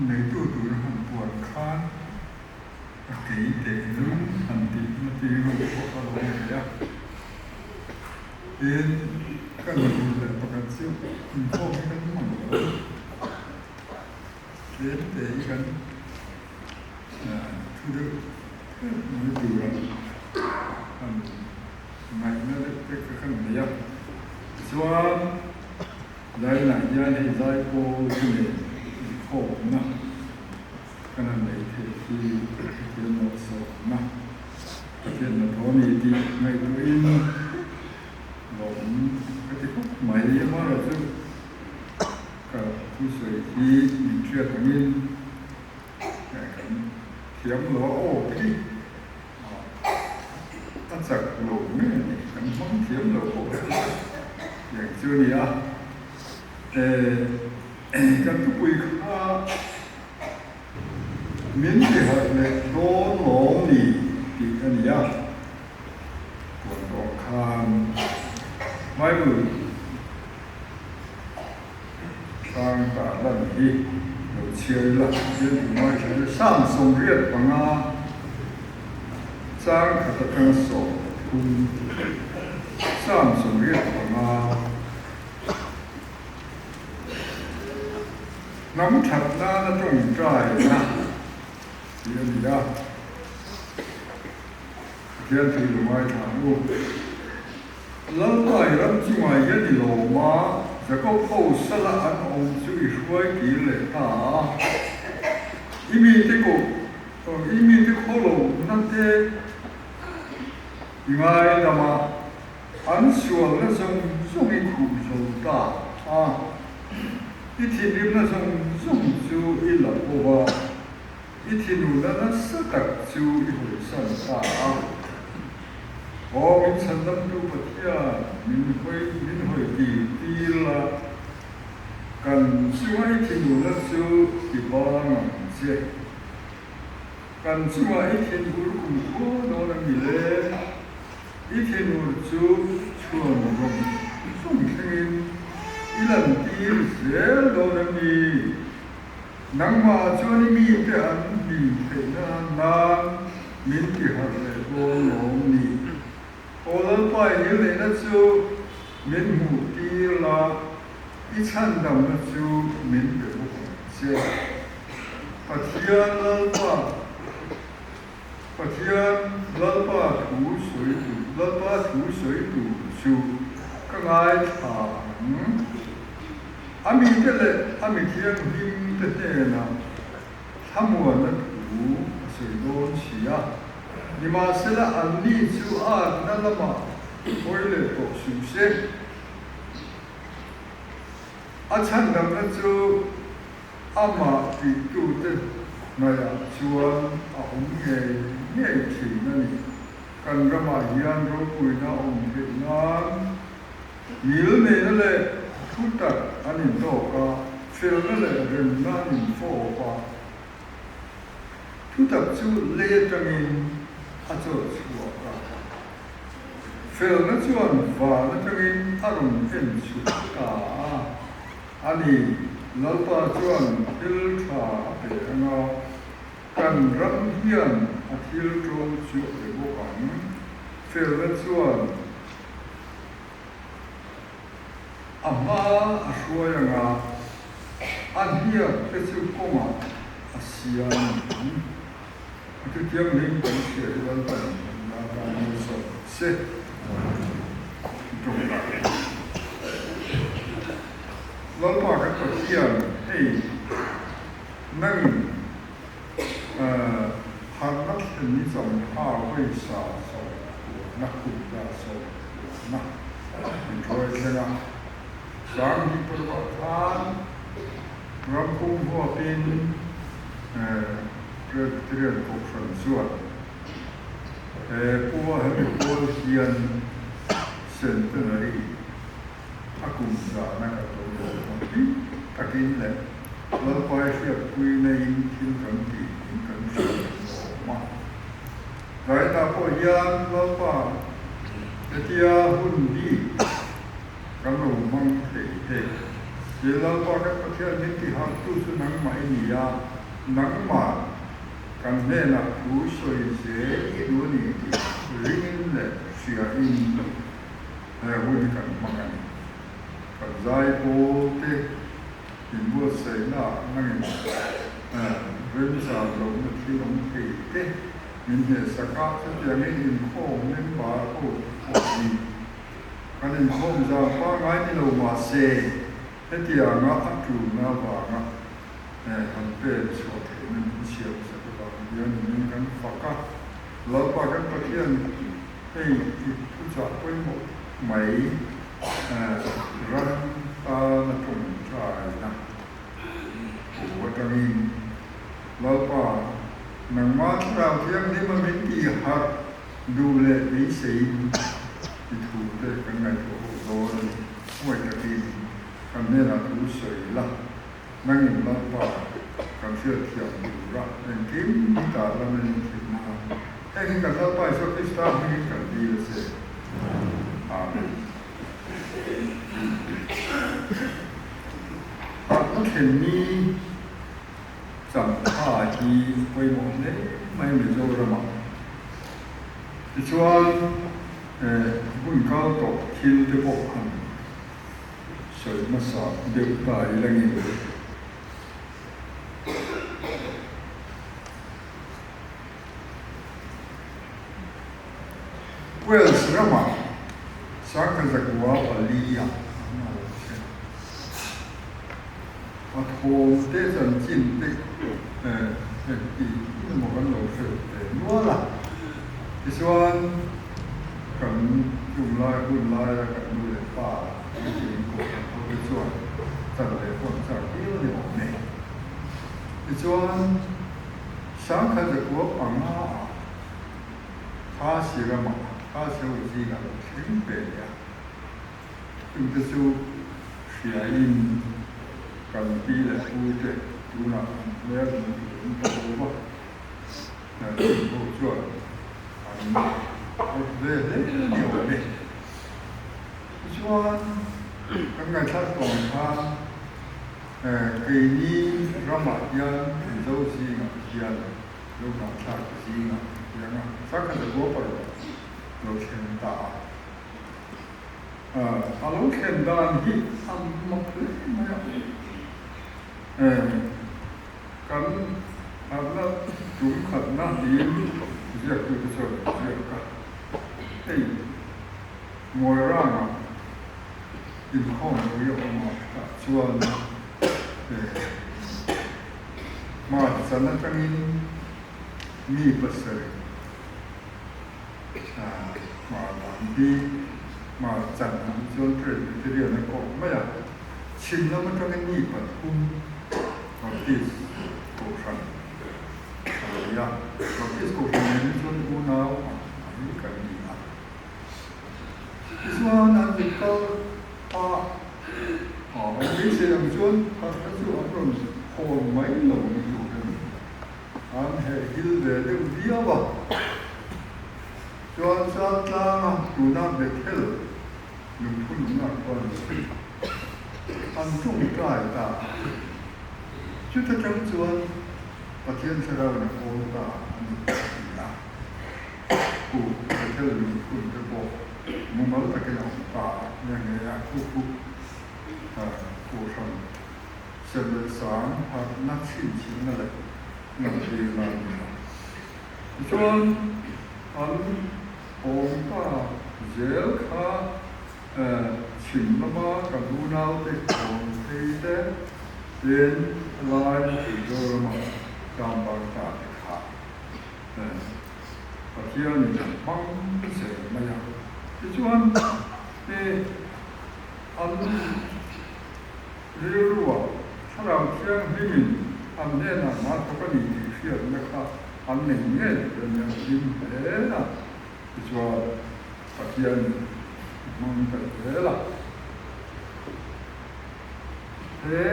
neitu tur a han puan khan a kei teh lul han tih na tiruk pawh a lo nei a. Tin, ka nuih leh pakhat chu inkhawm hi kan hmang lo. Tlem te hi kan thu deuh theuh mai tura han ngaihna deuh te kha kan nei a. Tichuan, Zainah hian hei zai pawl te nen inkhawmna kan han nei theih hi Pathian malsawmna, Pathian hnathawh a ni tih ngaihtuahin lawm ka ti khawp mai. Amaherawhchu ka thusawi hi min hriat angin kan thiam lo a, aw khi a chak lo nge ni, kan hmang thiam lo pawh chu tiang chu a ni a. Kan thupui kha min ti harh leh dawn lawm ni tih a ni a, puan tawng khan Bible hrang tah lan hi lo chhiar ila, Pathian thu ngaithla ila Psalm 75 chang khat atanga 30 Psalm 75. Hnam that nana tawngtai na tih a ni a, Pathian thu lo ngaithla ang u. Lalpai ram chungah hian i lawm a, Jakob ho sala an awm chu i hruai kir leh ta a. I mite koh, i mite khawlohna te i ngaidam a. An sualna zawng zawng i khuh zo ta a, i thinrimna zawng zawng chu i la bo va, i thinurna nasa tak chu i hawisan ta a. Aw min chhandamtu Pathian, min hawi min hawi tir tir la, kan chunga i thinurna chu i bang ang che. Kan chunga i thinur kumkhua dawn a mi le? I thinur chu chhuan rawng zawng thlengin i lantir zel dawn a ni. Nangmah chuan i mite an hlim theihna nan min tiharh leh dawn lawm ni. Aw Lalpa i ngilneihna chu min hmuh tir la, i chhandamna chu min pe bawk ang che. Pathian Lalpa. Pathian Lalpa thu sawi tur Lalpa thu sawi tur chu ka ngaithla ang. A mite leh a mi thianghlim te hnenah thlamuanna thu a sawi dawn si a. Nimahsela anni chu a atna lamah hawi leh tawh suh se. A chhandamna chu Amah tihtute hnaihah chuan a awm ngei ngei thin a ni. Kan ramah hian ropuina awm theih nan ngilneihna leh thu tak an intawk a, felna leh remna an infawp a. Thu tak chu lei atangin a chawt chhuak a, felna chuan van atangin a rawn en chhuk ta a. A ni, Lalpa chuan thil tha a pe ang a, kan ram hian a thil ṭawng chu a pe bawk ang. Felna chuan a hma a hruai ang a, a hniak te chu kawngah a siam ang. A thutianghlim kan hria hi Lalpan kan tan malsawm se. Tawngtai. Lalpa kan Pathian, hei nangin harhna thlen i champha vawisa sawmthuamna kutna sawmthuamna min hruai thleng a, Sanghnih parukah khan rampum huapin Presbyterian Kohhran chuan He pua hemi pawl hian Centenary a kum zahna ka lo lawm a, hlim takin leh Lalpai hriatpuina in thil kan tih in kan hriat lawm a. Zainah pawh hian Lalpa hetia hun bik kan lo hmang thei hei. He Lalpa kan Pathian min tihartu chu nangmah i ni a. Nangmah kan hnenah thu sawi zel i duh a ni tih ringin leh hriain he hun hi kan hmang a ni. Kan zaipawl te inbuatsaihnaah nangin remzan lohna thil awm thei te min hnehsak a, chutiangin inkhawm member ho te pawh hi kan inkhawm zan pangngai ni lo mahse hetianga a tulna avanga han pen chhuah theihna min siam sak avang hian min kan fak a, Lalpa kan Pathian hei i thuchah pawimawh mai ram tana tawngtaina thu atangin Lalpa nangmah Thlarau Thianghlima min tihharh duh leh beiseiin i thute kan ngaihtuah ho dawn a ni. Hmangaih takin kan hnenah thu sawi la. Nangin Lalpa kan hriatthiam tura engkim hi tar lam a nih theih nan heng hi kan Lalpa Isua Krista hmingin kan dil a che. Amen. Harhna thlen ni changtha hi pawimawh hle mai Mizoramah. Tichuan hun kal tawh thil te pawh han Sawi hmasa deuh ta i la ngei. Wales ramah Sangkhazakua palia an awm che. A thawm te chanchin te engti emaw kan lo hrilh ve nual a. Tichuan kan tumlai hun laia kan nu leh pa puitling kohhran ho te chuan chan leh hawn chak viau a ni awm e. Tichuan 15 ah Khasi ramah Khasi ho zingah lo thleng ve leh a. Chungte chu hriain kan pi leh pu te tunah an hmel hmuh tur an ta lo va. Chung ho chuan an awt ve hle ni awm e. Tichuan kan ngaihthlak tawng khan keini ramah hian Mizo zingah hian lo ngaihthlak zingah hian a sakhan a kuapa lo lo thleng ta a. A lo thlen dan hi a mak hle mai a. Kan harhna tum khatna tiin ziaktute chuan an ziak a, hei Moiranga inkhawm pui a awm a tah chuan hmarchan atangin mi pasarih hmar lam hi hmarchan ang chuan Presbyterian a kawk mai a, chhim lam atangin mi pathum Baptist Kohhran a lo ni a, Baptist Kohhran nen hi chuan unau ang mai kan ni a. Tichuan an zuk kal a, awm beisei ang chuan harhna chu an rawn hawn mai lo ni tur a ni. An hehhil ve deuh viau a, chuan Chaltlanga tuna Bethel lungphunna chuan an tawngtai ta a. Chuta tang chuan Pathian Thlarauin a kawl ta a ni a ti a. Pu Bethel lungphun te pawh mumal takin a awm ta a, nghe nghe a, chu chu Kohhran Serleh sang harhna chhinchhiahna leh lantirna a ni a. Tichuan an awm ta zel kha chhim lama kan unaute awm phei te ten lai Mizoramah tlangval ta te kha Pathianin an hmang zel mai a. Tichuan an Rilruah Thlarau Thianghlimin an hnenah hna thawk a ni tih hriatna kha an nei ngei tur a ni a hlim hle a, tichuan Pathianin a hmang ta zel a. He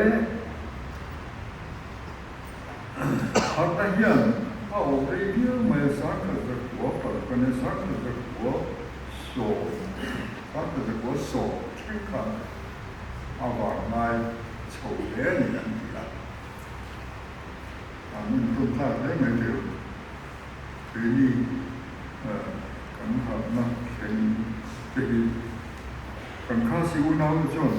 harhna hian a awm rei viau mai a, 10,100 paruk a nia, 1110, 1110 thleng khan a vanglai chho hle a ni an ti a. An intawn thlak hle mai teu. Keini kan harhna thleng te hi kan Khasi unaute chuan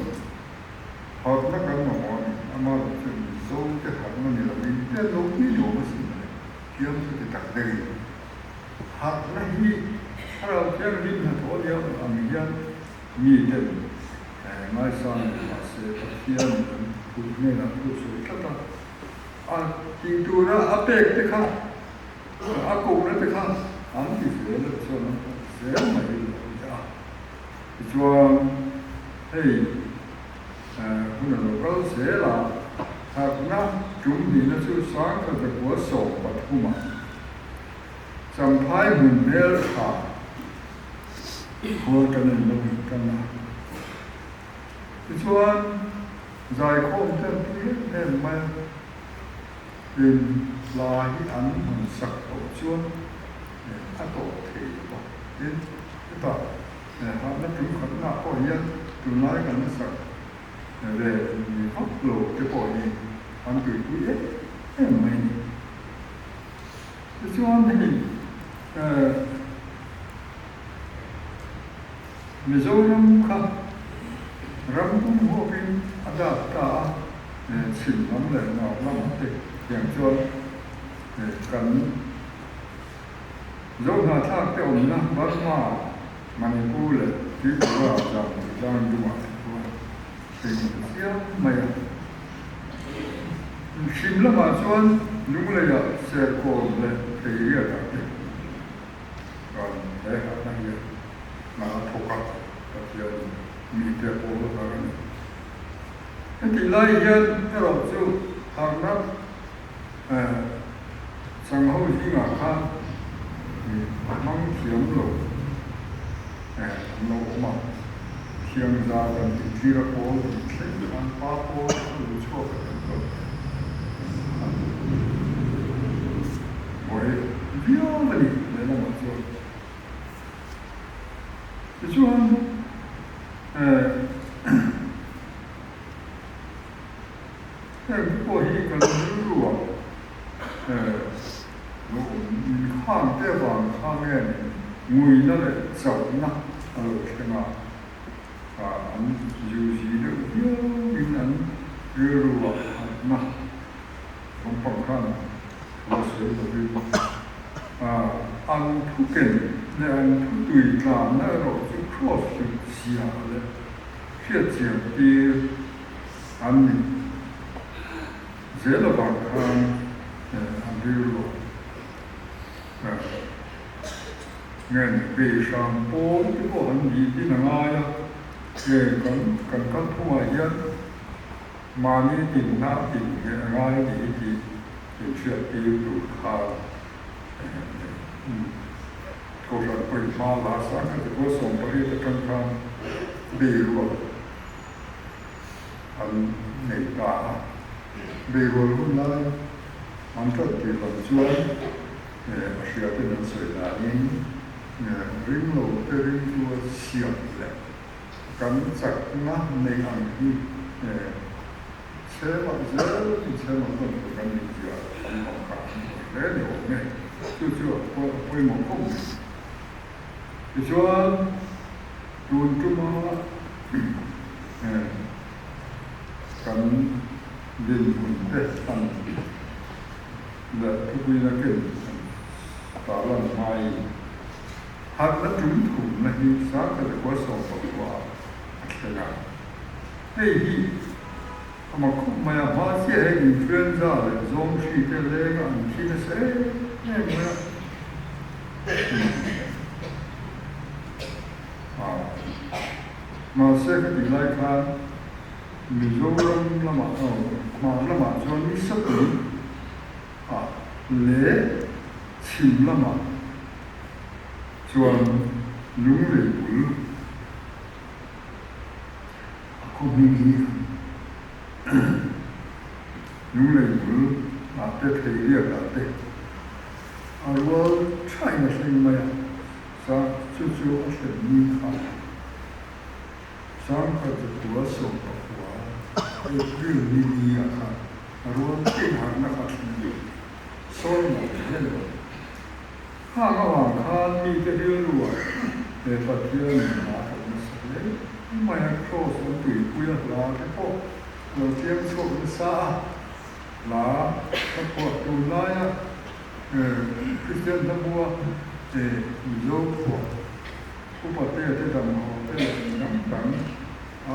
harhna kan mamawh a ni. Amaherawh chuan Mizo te harhna ni lovin te an lo pui ni awm asin mawle. Thiam chu ti tak deuhin harhna hi Thlarau Thianghlim hnathawh a nia ang hian miten ngaisang leh mahse Pathianin an thu hnenah thu a sawi tlat a. A tih tura a pek te kha, a kohna te kha an ti zel a chuan an thawk zel mai lo a ni a. Tichuan hei hun a lo kal zel a, harhna tum hnihna chu 1913 ah Champhai hmun hmel tha khua tan an lo intan a. Tichuan Zaikhawm te an tui em em mai a, tin hla hi an han sak tawh chuan a tawp thei lo va. Tin, hetah hahna tum khatna ah pawh hian tunlai kan la sak ve ni vak lo te pawh hi an tuipui em em mai a ni. Tichuan hei Mizoram kha ram pum huapin a dak ta a, chhim lam leh hmar lamah te tiang chuan kan Zohnahthlak te awmna Burma, Manipur leh Tripura zan tlang dumah te chuan thei chiam mai a. Chhim lamah chuan Lungleiah Serkawn leh Theiriatah te Kan he harhna hian hna a thawk a, Pathian mite a pawl har a ni. Hetih lai hian erawh chu harhna changho zingah khan hmang thiam lo an lo awm a, thiangza kan tih tir a pawl tih thleng khan pa pawl a lo chhuak a kan tawh a ni. Buai viau a ni lehlamah chuan. Tichuan heng te pawh hi kan rilru ah lo awm inkhang te avang kha nge ni nguina leh chauhna a lo thleng a, an zuzi deuh viau in an rilru ah harhna Lampang khan la sawi lovin an thu ken leh an thu tui tlanna erawh chu cross hlut zia leh hriat chian tir an ni zel avang khan an rilruah nge ni beihram pawl te pawh an ni tin a ngai a, nge kan kalphungah hian Mahni dinna in ngheh a ngai a ni tih inhriat tir tur khan Kohhran pawhin hma la sang kha chu 18 atang khan beirual an nei ta a. Beirual hun lai an ṭan tir lam chuan a hriatin an sawi danin ringlo te ringtu a siam leh Kan chakna nei ang hi chhemah zel in chhemah zawn tur kan nih zia kan hmang kha an hmu hle ni awm e. Chu chu a pawimawh khawp mai. Tichuan tun tuma kan dinhmun te han leh thupuina ken ta lan hmaiin Harhna tum thumna hi 1919 ah a thleng a. Hei hi a mak khawp mai a, hma chiah heng influenza leh zawng hri te lenga an thi nasa em em mai a. Mahse ka tih lai khan Mizoram lamah hmar lamah chuan Nisapui ah leh chhim lamah chuan lunglei bul a khaw hming hi lunglei bul ah te thei riak ah te a rual thain a thleng mai a, sa chu chu a thlen ni kha 1919 April ni ni ah khan a rual thin harhna kha thleng a ni. Solomon hi a ni lo. Khang avang khan mite rilruah he Pathian in hna a thawk nasa hle mai a, Kraws an tuipui a hla te pawh a lo piang chhuak nasa a, hla ka phuah tunlaia Kristian hlabua Mizo phuah Upa te te dam ho te leh midang dang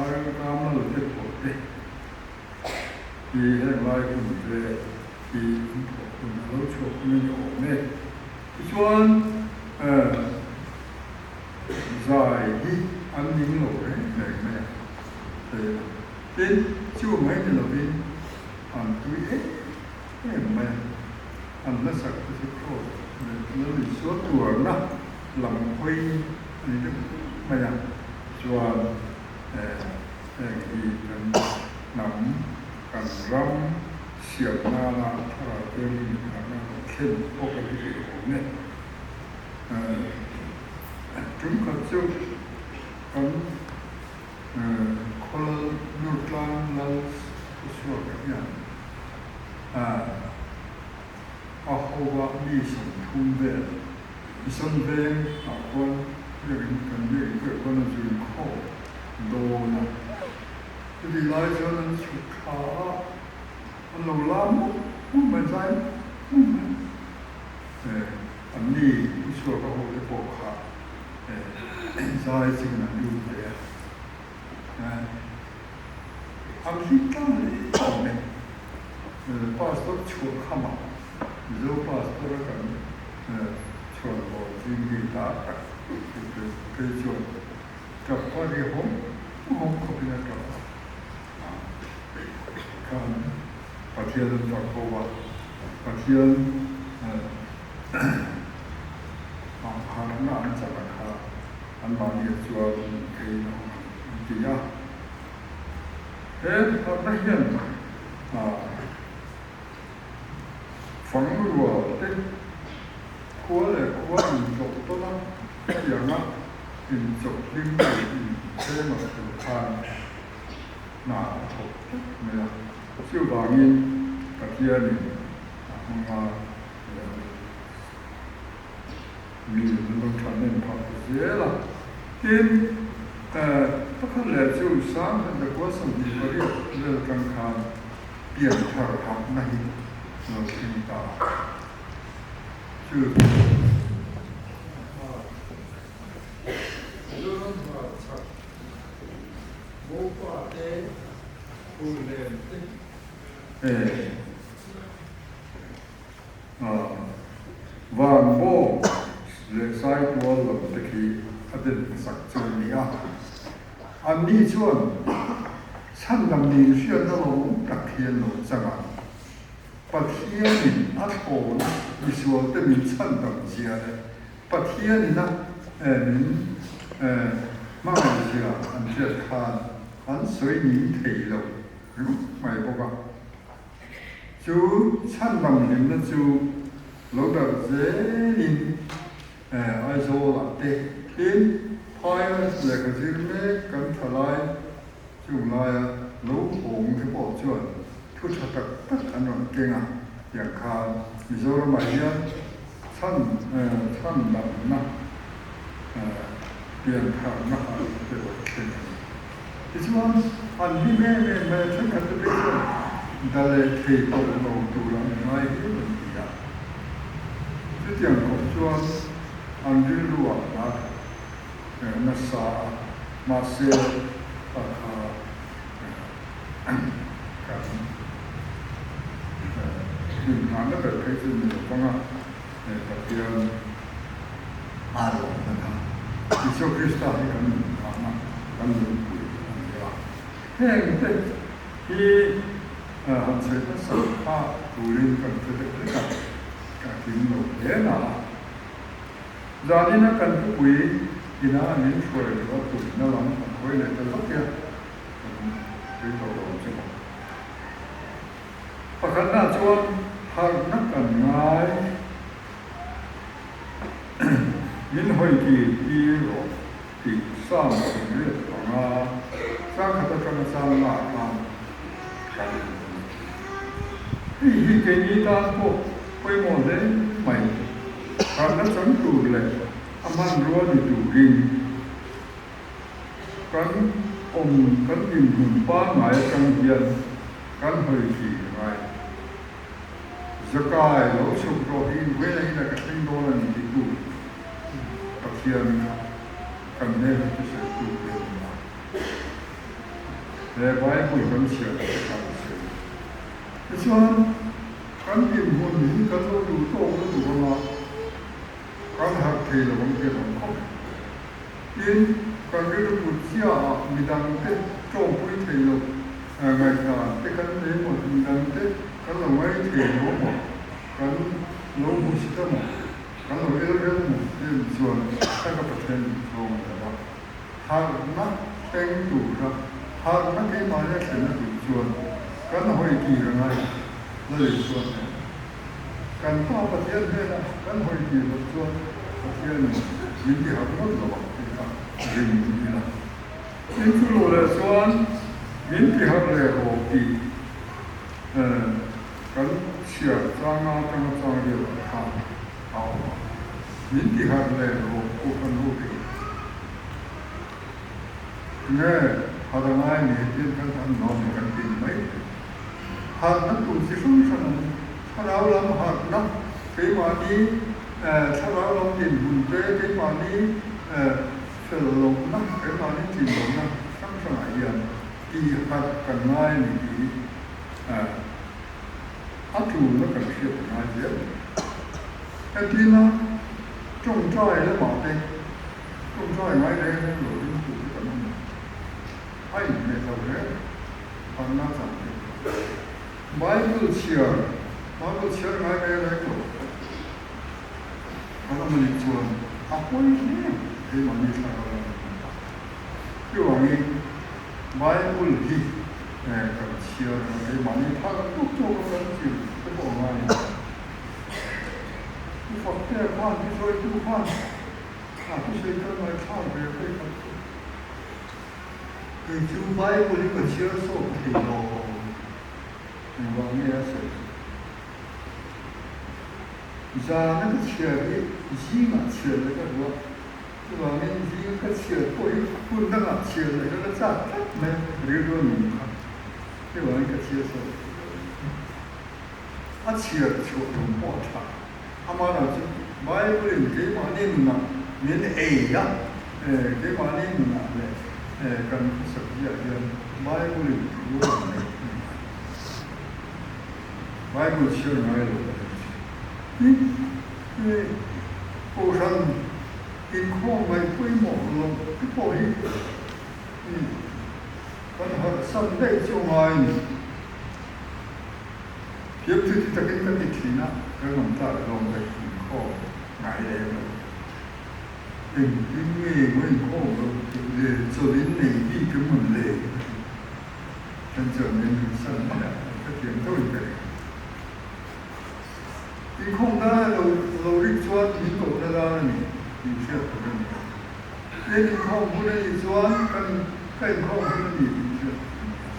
RL Kamlal te phuah te hi heng lai hun ve hi an phuah hun a lo chhuak hun a ni awm e. Tichuan zai hi an ning lo reng reng mai a, tin chu mai ni lovin an tui em em mai a, an hlasak te chu Kraws leh Lal Isua tuarna lam hawi a ni deuh mai a, chuan heng hi kan hnam, kan ram siam nana thlarau thianghlim inngahna a rawn thlen bawk a ni rih awm e. Tum khat chu kan Khawlal Nurtlang Lal Thusuaka hian a hova mi 30 vel Ison veng ah khuan biakin kan biakin pawh khuan a zui khawp dawn a. Chutih lai chuan an chhuk thla a, an lo la mup mup mai, zai mup mup mai. An ni Thusuaka ho te pawh kha Zai chingin an lut ve a, an hlim tlang hle awm e. Pastor chhuah khamah Mizo pastor a kan chhuan bawl zing mi ta tak phei chuan tap kha ri hawm hawm khawpin a tap a. Khan Pathian an fak ho a, Pathian harhna an chak a kha anmahniah chuan keiin a awm an ti a. He harhna hian fang rual te khua leh khua intlawh tawn a, hetianga inchawp hlim tur inchhema tur khan hna a thawk tlat mai a. Chuvangin Pathianin a hmang a mi an lo thahnem phah ta zel a. Tin, pakhat leh chu 1928 vel atang khan pian thar hakna hi a lo thleng ta a. Chu Mizoram hmarchhak Mopa te, Phullen te, Van bawk leh Saitual lam te khi a den hmasak chu a ni a. Anni chuan chhandam nin hriatna lo awm tak hi an lo chang a. Pathianin a thlawna misualte min chhandam zia leh Pathianin a min hmangaih zia an hriat khan an sawi ning thei lo ringawt mai bawk a. Chu chhandam hlimna chu lo darh zelin Aizawlah te tin phaia lehkha zir mek kan thalai chung laia lo hawng te pawh chuan thu tha tak tak an rawn keng a, tiang khan Mizoramah hian chhan chhandamna piantharna a te rawn thleng a ni. Tichuan, an hlim em em mai a, thenkhat te phei chuan da leh thei tawh lo tur an ngai hial an ti a. Chutiang khawp chuan an rilru ah hna thawk nasa a, mahse a kha kan inngahna ber phei chu ni lo vang a, Pathian a lawmna kha Isua Krista hi kan inngahna kan nunpui a ni a. Heng te hi han sawi hmasa kha turin kan hre deuh hlek a, ka kim lo hle na a. Zanina kan thupui ina min hruai luh a tumna lam kan hawi leh ta zawk ia, kan tui tawh lo ang che maw. Pakhatna chuan harhna kan ngai. Min hawi tir tir rawh tih Psalm 75 chang khat atanga chang lak khan kan hmu a ni. Hei hi keini tan pawh. pawimawh hle mai. Harhna chang tur leh a hmanrua ni turin kan awm kan dinhmun pangngai atang hian kan hawi thih ngai. Zakai lo chhuk rawh hi Vena ina ka thleng dawn a ni ti tu Pathian kha kan hnena thusawitu te a ni a. He Bible kan chhiar te kha an sawi. Tichuan, kan dinhmun hi kan lo duh tawk lutuk anga kan harh thei lo ang hian awm khawp. Tin, kan rilru put chiahah midangte tawngpui thei lo ngaihdan te kan nei maw, midangte kan lo ngai thei lo maw, kan lo hmusit a maw, kan lo el reuh maw tih an chuan taka Pathian duh zawng a ni lo a. Harhna thleng tura harhna keimahni a thlenna tur chuan kan hawi kir a ngai la lei chuan nen. Kan Pa Pathian hnenah kan hawi kir loh chuan Pathianin min ti harh ngawt lo ang tih kha ring ila. Tin chu luh leh chuan min ti harh leh rawh tih kan chhiar changa atanga chang riat kha a awm a. Min ti harh leh rawh Kohhran ho te nge harh a ngai ni hetiang kan han nuam ni kan ti ni mai thei. Harhna tur chi hrang hrang an thlarau lam harhna keimahni thlarau lam dinhmun te keimahni fel lohna keimahni tlin lohna hrang hrangah hian tih harh kan ngai a ni tih hi a tulna kan hriat a ngai zel. Entirna, Tawngtai lamah te, tawngtai ngai reng reng lo ding tur te kan awm a, a inhmeh lo reng harhna chang te. Bible chhiar, Bible chhiar ngai reng reng lo kan awm a nih chuan a pawi hle keimahni thlarau lam kan ta. Chuvangin Bible hi kan chhiar a, keimahni thlarau tawk tawk a kan chil te pawh a ngai a ni. Pu Faktea khan thusawitu khan a thusawi kal ngaihthlak ve phei khat chu. Kei chu Bible hi ka chhiar sawk thei lo engvang nge a sawi. Zana ka chhiar hi zingah chhiar leh ka duh a, chuvangin zinga ka chhiar pawh hi hun dangah chhiar leh ka la chak tlat mai a, rilru a nung kha chuvangin ka chhiar sawk thei lo a ni. A chhiar chhuah tum pawh a tha. Amaherawh chu Bible in keimahni nunah min ei a, keimahni nunah leh kan khawsak ziah hian Bible in thu a rawn neih a ni mai. Bible chhiar ngai lo kan ni thin. Tin, Kohhran inkhawm ngaih pawimawh loh te pawh hi kan harhsan daih chu a ngai a ni. Thiam chu ti takin ka ti thin a, ka ngam tlak zawng ka inkhawm ngai lem lo. Engtin nge maw inkhawm lo tih leh chawlh in nei bik em mawn le ka ti. Kan chuan min min san mai a, ka thiam tho in ka ring. Inkhawm dana lo lo rik chuan min kohna dan a ni tih hriat tur a ni a. Tin inkhawm hun a nih chuan kan ka inkhawm hun a ni tih hriat tur a ni a.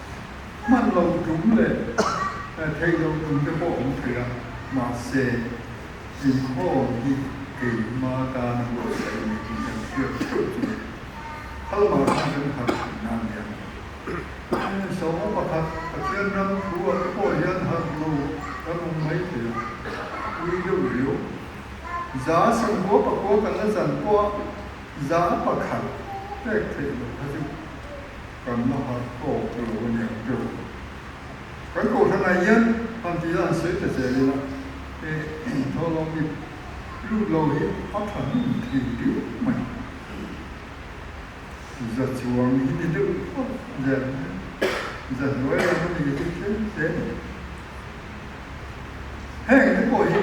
Hman lo tum leh theih loh tum te pawh awm thei a, mahse inkhawm hi keima tana buatsaih a ni tih kan hriat theuh chu khalmah khan kan harh thin na a nia. Sawma pakhat Pathian ram thu ah te pawh hian harh lo kan awm mai thei a, ui deuh riau. 190 kan la chan pawh a 100 pek theih loh kha chu Kan la harh tawk lo a ni ang deuh. Kan kohhranah hian han tih dan sawi ta zel ila, he thawhlawm ip lut lo hi a tha hnem thei riau mai. Za chuang hi ni deuh phawt zel mai a, za hnuai lam a ni hi tlem tlem a ni. Heng te pawh hi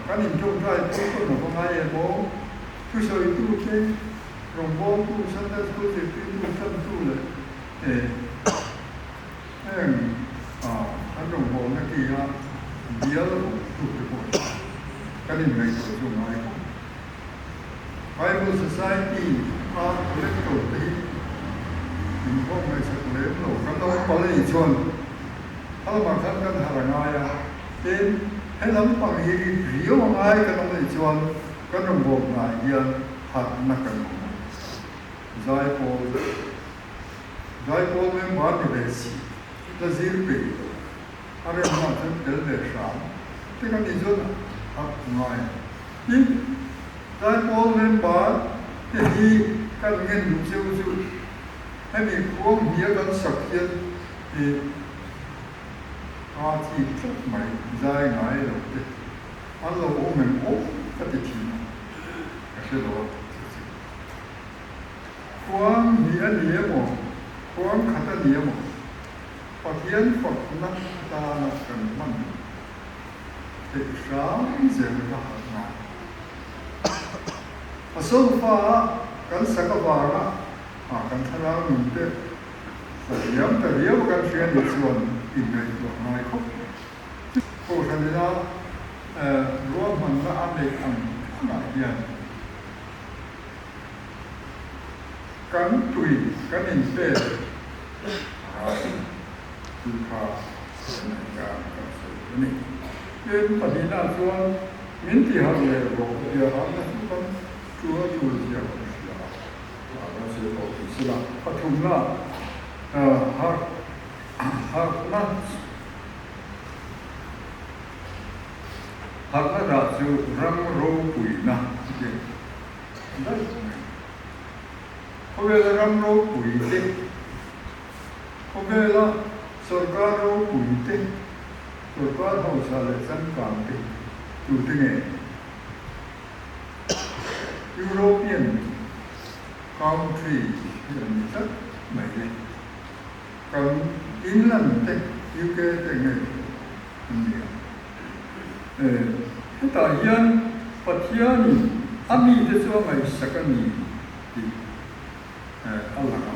kan intawngtai pawh pawn a va ngai em aw, thusawitu te, Rawngbawltu, Sunday School zirtirtu, tantu leh heng an rawngbawlna ki a bial awmtu te pawh hi kan inngaihtuah chu a ngai khawp mai. Bible Society a collector te hi inkhawm ngaihsak lem lo kan lo pal a nih chuan a lamah khan kan harh a ngai a, tin. He lampang hi riau a ngai kan awm anih chuan kan rawn bawk hnaah hian harhna kan awm a. Zaipawl Zaipawl member ni ve si, la zir peih lo, a remna chuan tel ve hram te kan nih chuan a ngai a. Tin, Zaipawl member te hi kan ngen duh cheu chu hemi khuang hnia kan sak hian ih a chi tlat mai zai ngai lo te an lo awm em awm ka ti thin a, ka hre lo a chu chu. Khuang hnih a ni emaw, khuang khat a ni emaw, Pathian fakna atana kan hman theih hram zel kha harh ngai. A solfa a kan sak avanga a kan thlarau nun te hla riam ta riau a kan hria nih chuan inngaihtuah ngai khawp mai. Kohhran ina ruahmanna a neih ang angah hian kan tui kan inpek a ngai tih kha ngaihdan kan sawi a ni. Tin, pahnihna chuan min tiharh leh rawh tia harhna chu kan tua tul zia kan hria a, kan sawi tawh tih sila. Pathumna, harh harhna Harhna dah chu ram ropuina a ti daih mai. Khawvela ram ropui te, khawvela sorkar ropui te, sorkar hausa leh changkang te tute nge? European country hi an ni tlat mai e. Kan England te, UK te nge an ni a. Hetah hian Pathianin a mite chu a ngaihsak a ni tih a lang a.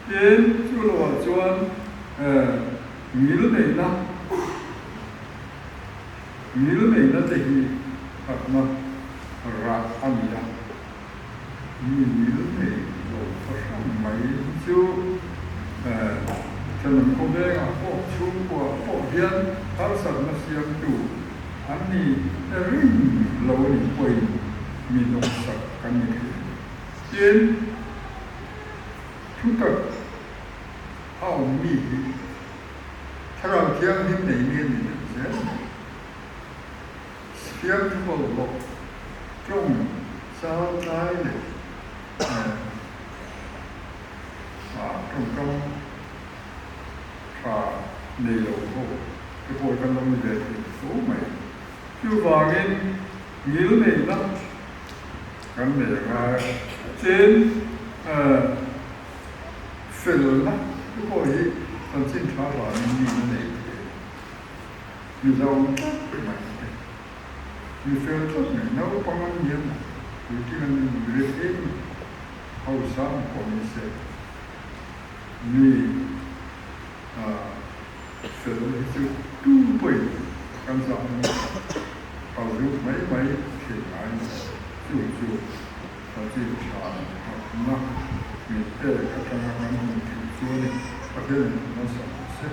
Tin, chu lohah chuan ngil neihna, ngil neihna te hi hakna rah a ni a. Mi ngil nei lo fahran mai hi chu thenawm khawvengah pawh chhungkua pawh hian harsatna siamtu an ni ring lo a nih pawhin mi hnawksak kan ni thei. Tin, thutak a awm mi hi Thlarau Thianghlim nei mi a ni deuh zel mai. Fiamthu bawlhhlawh tawng chau tlai leh tawngkam tha nei lo ho te pawh kan lo ni ve thei fo mai. Chuvangin ngil neihna kan nei a ngai a, tin felna te pawh hi chanchin tha vangin mi na nei thei. Mizo tlat mai te, mi fel tlat mai, naupang an ni emaw, puitling an ni emaw, mi rethei emaw, hausa ang pawh ni se, mi fel hi chu tu pawhin kan zah ang kal zut mai mai thin ngai ni. Chu chu Pathian tha hakna min pek atanga kan hmuh theih chu a ni. Pathianin malsawm se.